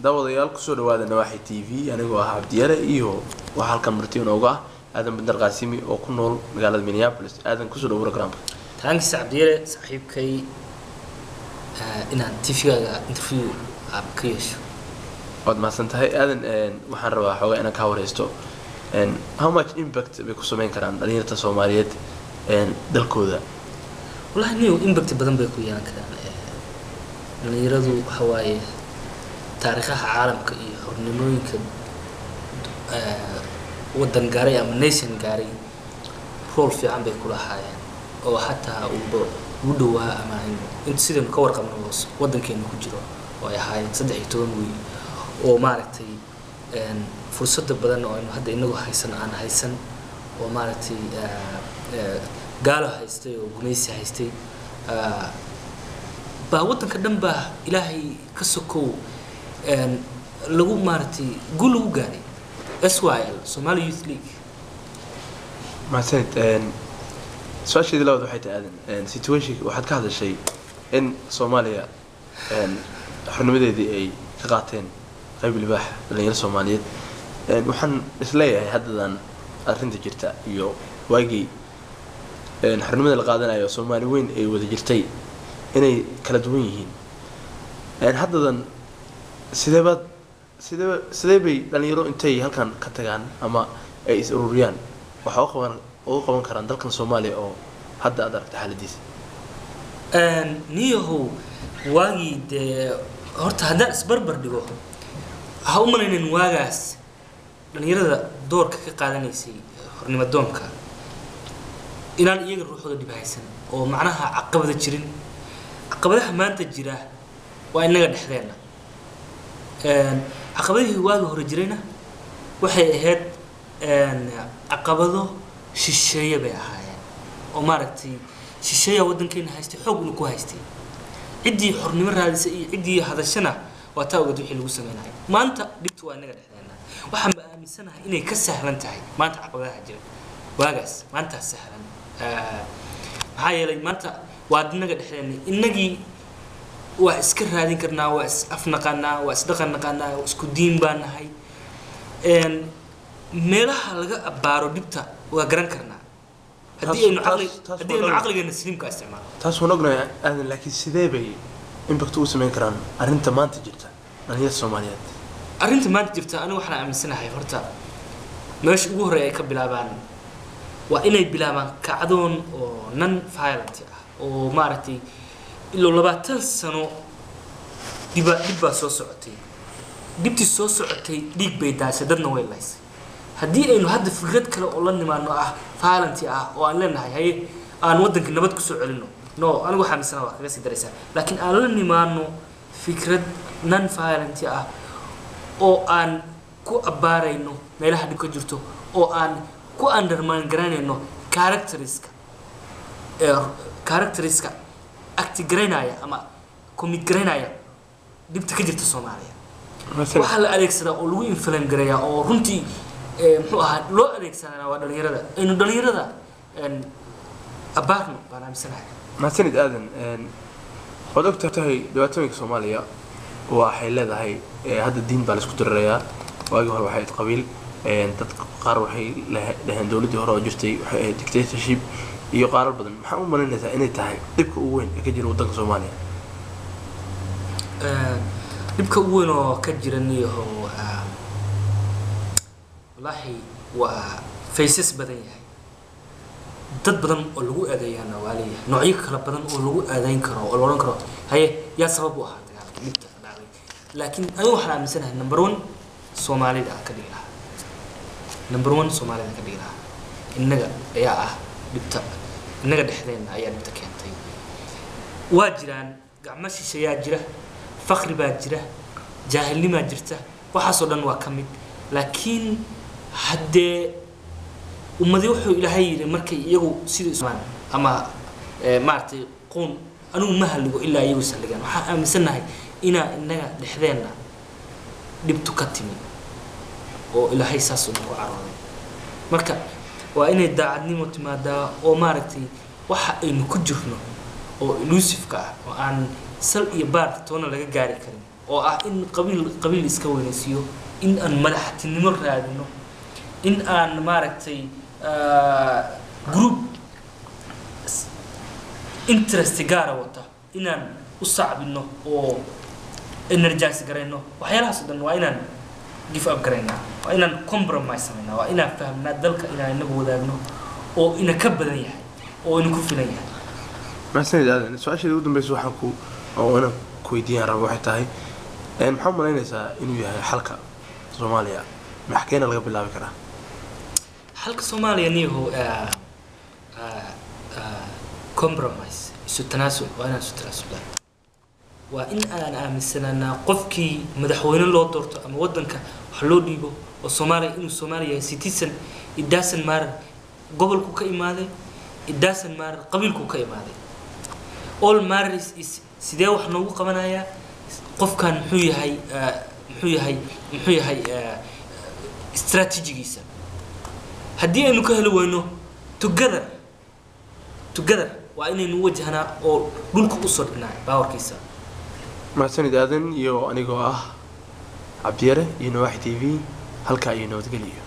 Daawadayaal, kusoo dhawaada Nawaaxi TV. Anigoo ah Cabdiyare iyo waxaa halkan marti inooga ah Aadan Bandar Qaasimi oo ku nool magaalada Minneapolis. Aadan, kusoo dhawo programka. Thanks, Cabdiyare saaxiibkay, inaan TV-gaaga interview aad ka yeesho. Waad mahadsan tahay, Aadan. Waxaan rabaa xoogaa inaan kaa wareysto how much impact bay ku sameyn karaan dhalinyarta Soomaaliyeed dalkooda? Wallahi niyow, impact badan bay ku yeelan karaan dhalinyaradu. Waxa waaye taariikhaha caalamka iyo xornimooyinka wadan gaaray ama nation gaaray, role fiican bay ku lahaayeen oo xataa uuba ugu dhowaa ama aynu inta sidaynu ka warqabno wadankeenu ku jiro oo ay ahaayeen 13 wiil oo maaragtay fursada badan oo aynu hadda inagu haysan aan haysan, oo maaragtay gaalo haystay oo gumaysi haystay baa wadanka dhan baa Ilaahay ka sokow lagu maaragtay guul lagu gaaray SYL, Somali Youth League. Mahadsanid. Su-aasheedii labaad waxay tahay, Aadan, situation waxaad ka hadashay in Soomaaliya xornimadeedii ay ka qaateen qayb libaax dhalinyaro Soomaaliyeed. Waxaan isleeyahay haddadan arrinta jirta iyo waagii xornimada la qaadanayo Soomaali weyn ay wada jirtay inay kala duwan yihiin. Haddadan sideebaad sidee sidee bay dhalinyaro intay halkan ka tagaan ama ay is ururiyaan waxa uga qaban uga qaban karaan dalkan Soomaaliya oo hadda aad aragta xaaladiisa? Niyahow, waagii dee horta haddaan isbarbar dhigo, ha u malaynin waagaas dhalinyarada doorka ka qaadanaysay xornimo doonka inaan iyaga ruuxooda dhib haysan oo macnaha caqabada jirin. Caqabadaha maanta jira waa inaga dhexdeenna. Caqabadihii waagi hore jirayna waxay ahayd caqabado shisheeye bay ahaayeen oo maaragtay shisheeya waddankeena haystay, xoog ina ku haystay. Ciddii xornimo raadisay iyo ciddii hadashana waa taa ogeed wixii lagu sameynayo. Maanta dhibtu waa inaga dhexdeena. Waxaan ba aaminsanahay inay ka sahlan tahay maanta caqabadaha jira waagaas, maantaa sahlan. Maxaa yeelay maanta waa inaga dhexdeena, inagii waa iska raadin karnaa, waa is afnaqaanaa, waa isdhaqan naqaanaa, isku diin baa nahay. Meelaha laga abbaaro dhibta waa garan karnaa haddii aynu caqli taas haddii aynu waa caqligeena saliimka isticmaalo. Taas waan ognahay, Aadan, laakiin sidee bay impact ugu sameyn karaan arrinta maanta jirta dhalinyarta Soomaaliyeed? Arrinta maanta jirta anigu waxaan aaminsanahay horta meesha ugu horreeya ay ka bilaabaan waa inay bilaabaan kacdoon oo non violent ah oo maaragtay ilaa 20 sano dhiba dhib baa soo socotay. Dhibtii soo socotay dhiig bay daashay, dadna way laysay. Haddii aynu hadda fikrad kale oo la nimaano ah violent ah oo aan leenahay haye aan waddanka nabad kusoo celino, no, anigu waxaa aaminsanaha waa kaga sii daraysaa. Laakiin aan la nimaano fikrad non violent ah oo aan ku abbaarayno meelaha dhib ka jirto oo aan ku undermine garaynayno characteriska ee characteriska act garaynaya ama commit garaynaya dhibta ka jirta Soomaaliya. Waxaa la adeegsadaa oo lagu inflame gareeyaa oo runtii muxuu ahaa loo adeegsanaa waa dhalinyarada. Aynu dhalinyarada abbaarno baan aaminsanahay. Mahadsanid, Aadan. Waad og tahay dhibaatooyinka Soomaaliya waxay leedahay hadda diin baa la isku dirirayaa. Waagii hore waxay ahayd qabiil. Dad qaar waxay dhaheen dowladdii hore oo jirtay waxay ahayd dictatorship iyo qaarar badan. Maxaa u malaynaysaa inay tahay dhibka ugu weyn ee ka jira waddanka Soomaaliya? Dhibka ugu weyn oo ka jira niyahow, wallaahi waa faces badan yahay, dad badan oo lagu adeeyaana waa leeyahay, noocyo kala badan oo lagu adeyn karo oo la odhan karo haye yaa sabab u ahaa dagaalka dhibta ka dhacday. Laakiin anigu waxaan aaminsanahay number one Soomaalida aan ka dhigi lahaa, number one Soomaalida ka dhigi lahaa. Innaga ayaa ah dhibta, innaga dhexdeenna ayaa dhibta keentay. Waa jiraan gacmo shisheeyaa jira, fakri baa jira, jaahilnimaa jirta, waxaasoo dhan waa ka mid. Laakiin haddee ummadi wuxuu Ilaahay yidhi markay iyagu sida ismaan ama maaragtay quun anigu ma halligo ilaa iyagu is halligaan. Waxaan aaminsanahay inaa innaga dhexdeenna dhibtu ka timi oo Ilaahay saas ugu carooday. Marka waa inay daacadnimo timaadaa oo maaragtay waxa aynu ku jirno oo elusiveka ah oo aan sal iyo baar toona laga gaari karin. Oo ah in qabiil qabiil iska weynaysiiyo, in aan madaxtinimo raadino, in aan maaragtay group interest gaara wata inaan u sacbino oo energize garayno, waxyaalahaas oo dhan waa inaan give up garaynaa, waa inaan compromise samaynaa, waa inaan fahmnaa dalka inaan inagu wadaagno oo ina ka badan yahay oo ina ku filan yahay. Mahadsanid, Aadan. Su-aasheeda ugu dambeysa waxaan ku oo inaan ku weydiiyaan rabo waxay tahay, maxaa umalaynaysaa inuu yahay xalka Soomaaliya? Maxkeena laga bilaabi karaa? Xalka Soomaaliya niyahow, compromise, isu tanaasul. Waa inaan isu tanaasulaa, waa in aan aaminsanaanaa qofkii madaxweyne loo doorto ama waddanka wax loo dhiibo oo Soomaaliya inuu Soomaaliya yahay citizen. It doesn't matter gobolku ka imaaday, it doesn't matter qabiilku ka imaaday. All matters is sidee wax noogu qabanayaa qofkan, muxuu yahay, muxuu yahay strategigiisa. Haddii aynu ka heli weyno, together waa inaynu wajahnaa oo dhulka usoo dhignaa baawarkiisa. Mahadsanid, Aadan. Iyo anigoo ah Cabdiyare iyo Nawaaxi TV, halkaa iyo nabadgeliyo.